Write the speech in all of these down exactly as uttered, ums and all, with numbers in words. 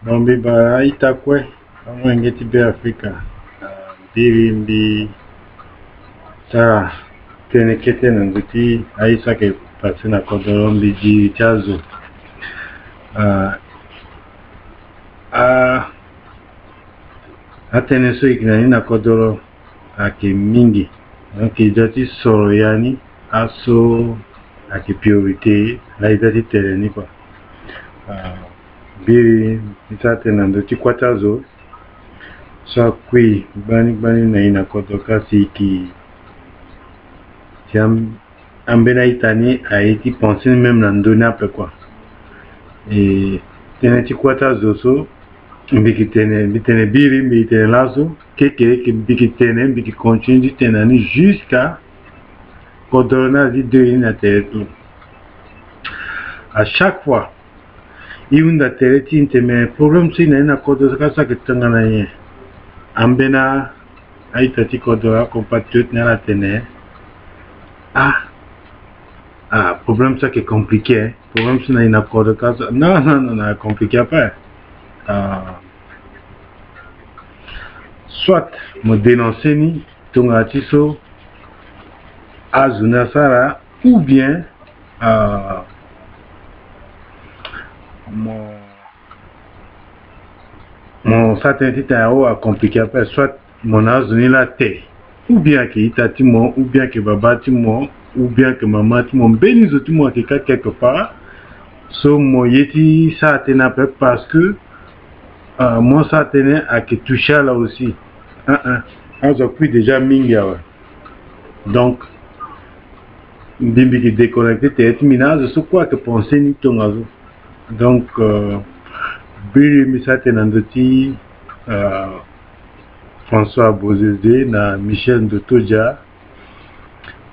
Mo mbi bara ita kue, amolenge ti Beafrika. Ah, biri mbi sara tënë kete na ndö ti aye so ayeke pase na kodoro, mbi diri ti azo. Ah, ah, atënë so e yeke na ni na kodoro ayeke mingi. Donc e doit ti soro ya ni, aso ayeke priorité, la e doit ti tene ni kua. Ah, biri mbi sara tënë na ndö ti kuâ ti azo so akui gbani gbani na e na kodro kasi e yeke ti am-, ambeni a-ita ni aye ti pensé ni même na ndö ni ape kua. E tënë ti kuâ ti azo so mbi yeke tene, mbi tene biri, mbi yeke tene laso, keke, ke mbi yeke tene, mbi yeke continuer ti tene na ni jusqu'à kodoro ni azi deuil ni na tere ti lo. À chaque fois, e hunda tere ti e tene problème so e na ni na kodoro so ka so ayeke tongana nyen. Ambeni a-ita ti kodoro, acompatriote ni ala tene, ah, ah, problème so ayeke compliqué, hein. Problème so na e na kodoro ka so, non, non, non, non, compliqué ape. Ah, soit mo dénoncer ni tongana ti so azo ni asara, ou bien, ah, mo, mo sara tënë ti tene awa acompliqué ape, soit mo na azo ni laa te, ou bien ayeke ita ti mo, ou bien ayeke babâ ti mo, ou bien ayeke mama ti mo, mbeni zo ti mo ayeke ka quelque part. So mo ye ti sara tënë ape parce que, ah, mo sara tënë ayeke touché ala aussi. Ah, ah. Azo akui déjà mingi awe. Donc mbi, mbi yeke déconnecté tere ti mbi na azo so kue ayeke pensé ni tongaso. Donc, euh, biri mbi sara tënë na ndö ti, euh, François Bozizé na Michel Ndotodia.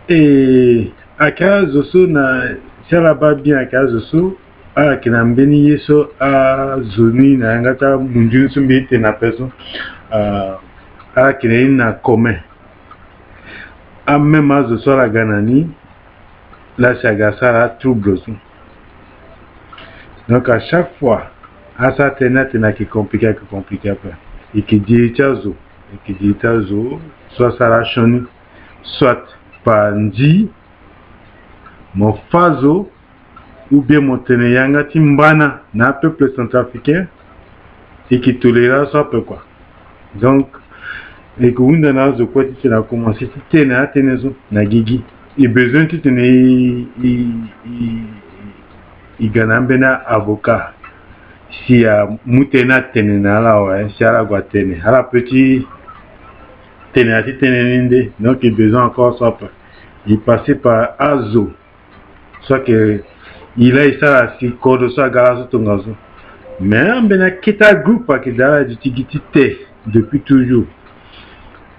E ayeke azo so na, si ala baa bien, ayeke azo so ala yeke na mbeni ye so azo ni na yanga ti amundu ni so mbi ye ti tene ape so, ah, ala yeke na ye ni na commun. Ah, même azo so ala ga na ni, la si aga asara trouble so. Donc à chaque fois asara tënë, atene ayeke compliqué, ayeke compliqué ape. E yeke diri ti azo, e yeke diri ti azo so asara asioni, soit par ndi mo fâ zo, ou bien mo tene yanga ti mbana na apeuple centrafricain, e yeke toléré so ape kua. Donc e yeke hunda na azo kue ti tene akomanse ti tene atënë so na gigi. E besoin ti tene e, e, e, e ga na ambeni avocat si amu tënë atene na ala awe, si ala gue atene, ala peut ti tene na ti tënë ni nde. Donc e besoin encore so ape. E passé par azo so ayeke, e laa e sara si kodro so aga laso tongaso. Mais ambeni akete agroupe ayeke daa ala duti gi ti te depuis toujours.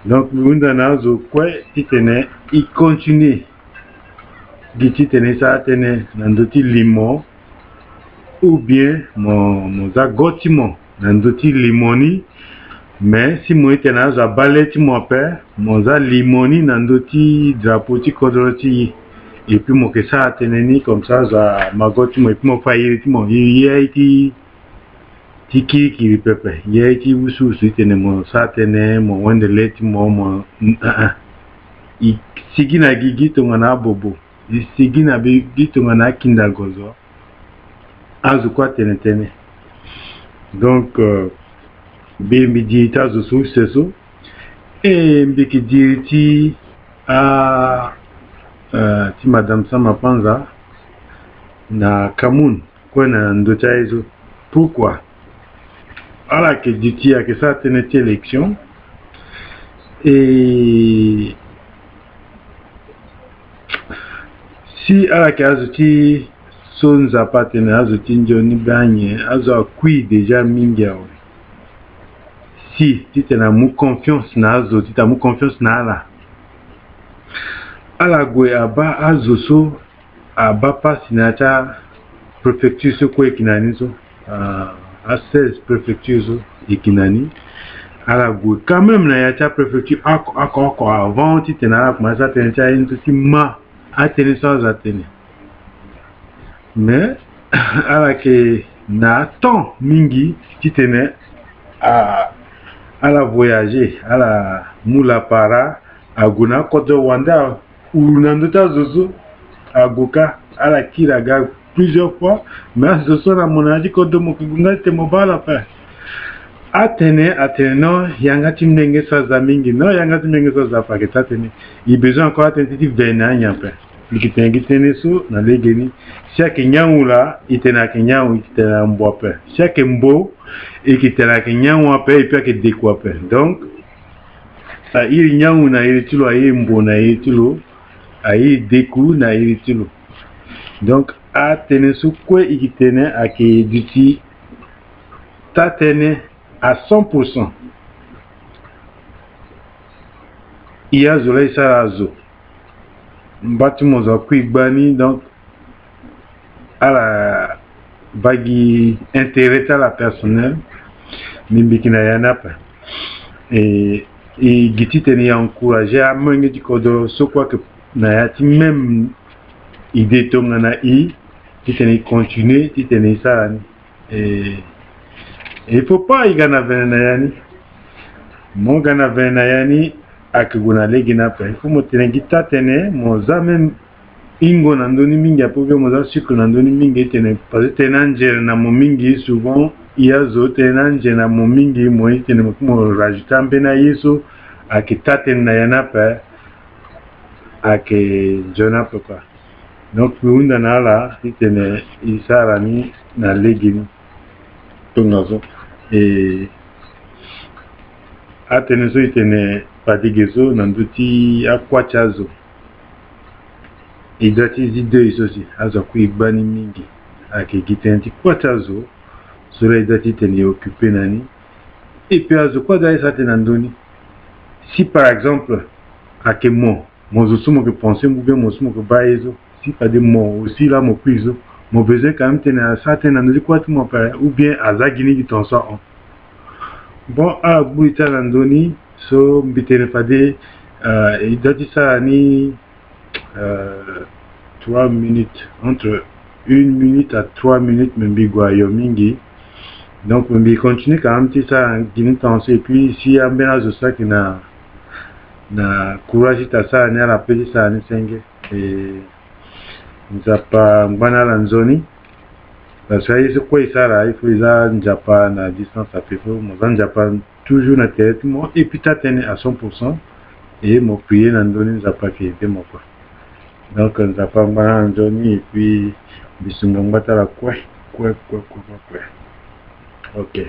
Donc mbi hunda na azo kue ti tene e continuer gi ti tene e sara tënë na ndö ti limo, ou bien mo, mo za go ti mo na ndö ti limo ni. Mais si mo ye tene azo abaa le ti mo ape, mo za limo ni na ndö ti drapeau ti kodro ti e. Et puis mo yeke sara tënë ni comme ça azo ama go ti mo, et puis mo fa iri ti mo, iri ye aye ti, ti kirikiri pepe, ye aye ti wusuwusu ti tene mo sara tënë, mo wende le ti mo, mo, ah, ah. E sigi na gigi tongana abobo, e sigi na gigi tongana akinda gozo. Azo kue atene tënë. Donc, euh, mbi, mbi diri ti azo so use so. E mbi yeke diri ti, ah, euh, ti Madame Sama Panza na Cameroun kue na ndö ti aye so. Pourquoi? Ala yeke duti, ayeke sara tënë ti élection. E si ala yeke azo ti so Nzapa atene azo ti nzoni be anyen, azo akui déjà mingi awe. Si ti tene amu confiance na azo, ti tene amu confiance na ala, ala gue abaa azo so abaa pasi na ya ti apréfecture so kue e yeke na ni so, ah, a seize préfecture so e yeke na ni. Ala gue quand même na ya ti apréfecture oko, oko, oko avant ti tene ala kuma ti sara tënë ti aye ni so ti ma atënë so azo atene. Mais ala yeke na temps mingi titene a ala voyager, ala mu lapara, ague na akodro wande, auru na ndö ti azo so. Ague kâ, ala kiri aga plusieurs fois. Mais azo so na mo na ya ti kodro, mo ke gue nga titene mo baa ala ape. Atene, atene non, yanga ti molenge so aza mingi. Non, yanga ti molenge so aza ape, ayeke taa tënë. E besoin encore atënë ti ti vene na anyen ape. Mbi yeke tene gi tënë so na legeni. Si ayeke nyangu laa, e tene ayeke nyangu, e tene na mbo ape. Si ayeke mbo, e yeke tene ayeke nyangu ape, et puis ayeke deku ape. Donc, a iri nyangu na iri ti lo, a iri mbo na iri ti lo, a iri deku na iri ti lo. Donc, atënë so kue e yeke tene ayeke duti taa tënë à cent pour cent. E azo laa e sara azo. Mba ti mo zo akui gbani, donc ala baa gi intérêt ti ala personnel. Mbi mbi yeke na ya ni ape. E, e gi titene e encourager amolenge ti kodro so kue ayeke na ya ti même idée tongana e, titene e continuer titene e sara ni. E, il faut pas e ga na vene na ya ni. Mo ga na vene na ya ni, ayeke gue na lege ni ape. Il faut mo tene gi taa tënë, mo za même hingo na ndö ni mingi ape, ou bien mo za sucre na ndö ni mingi, e tene, parce que tënë anzere na mo mingi, souvent e azo tënë anzere na mo mingi, mo ye tene mo rajouter ambeni aye so ayeke taa tënë na ya ni ape, ayeke nzoni ape quoi. Donc mbi hunda na ala titene e sara ni na lege ni. Tongaso. E, atënë so e tene fade ge so na ndö ti akuâ ti azo. E doit ti zi deuil so si azo akui gbani mingi. Ayeke gi tënë ti kuâ ti azo so laa e doit titene e occuper na ni. Et puis azo kue adoit ti sara tënë na ndö ni. Si par exemple ayeke mo, mo zo so mo yeke penser, ou bien mo so mo yeke baa ye so, si fade mo aussi laa mo kui zo, mo besoin quand même titene asara tënë na ndö ti kuâ ti mo ape, ou bien aza gi ni gi tongaso ahon. Bon, ala gbu li ti ala na ndö ni. So mbi tene fade, euh, e doit ti sara ni, euh, trois minutes, entre une minute à trois minutes, me mbi gue ayo mingi. Donc me mbi continue quand même ti sara gi ni tongaso, et puis si ambeni azo so ayeke na, na courage ti sara ni, ala peut ti sara ni senge. E, Nzapa angba na ala nzoni. Parce que aye so kue e sara, il faut e za Nzapa na distance ape, il faut mo za Nzapa toujours na tere ti mo, et puis taa tënë à cent pour cent, et mo prier na ndö ni, Nzapa ayeke aider mo quoi. Donc Nzapa angba na ala nzoni, et puis mbi sunga ngba ti ala kue, kue, kue, kue, kue, kue. Ok.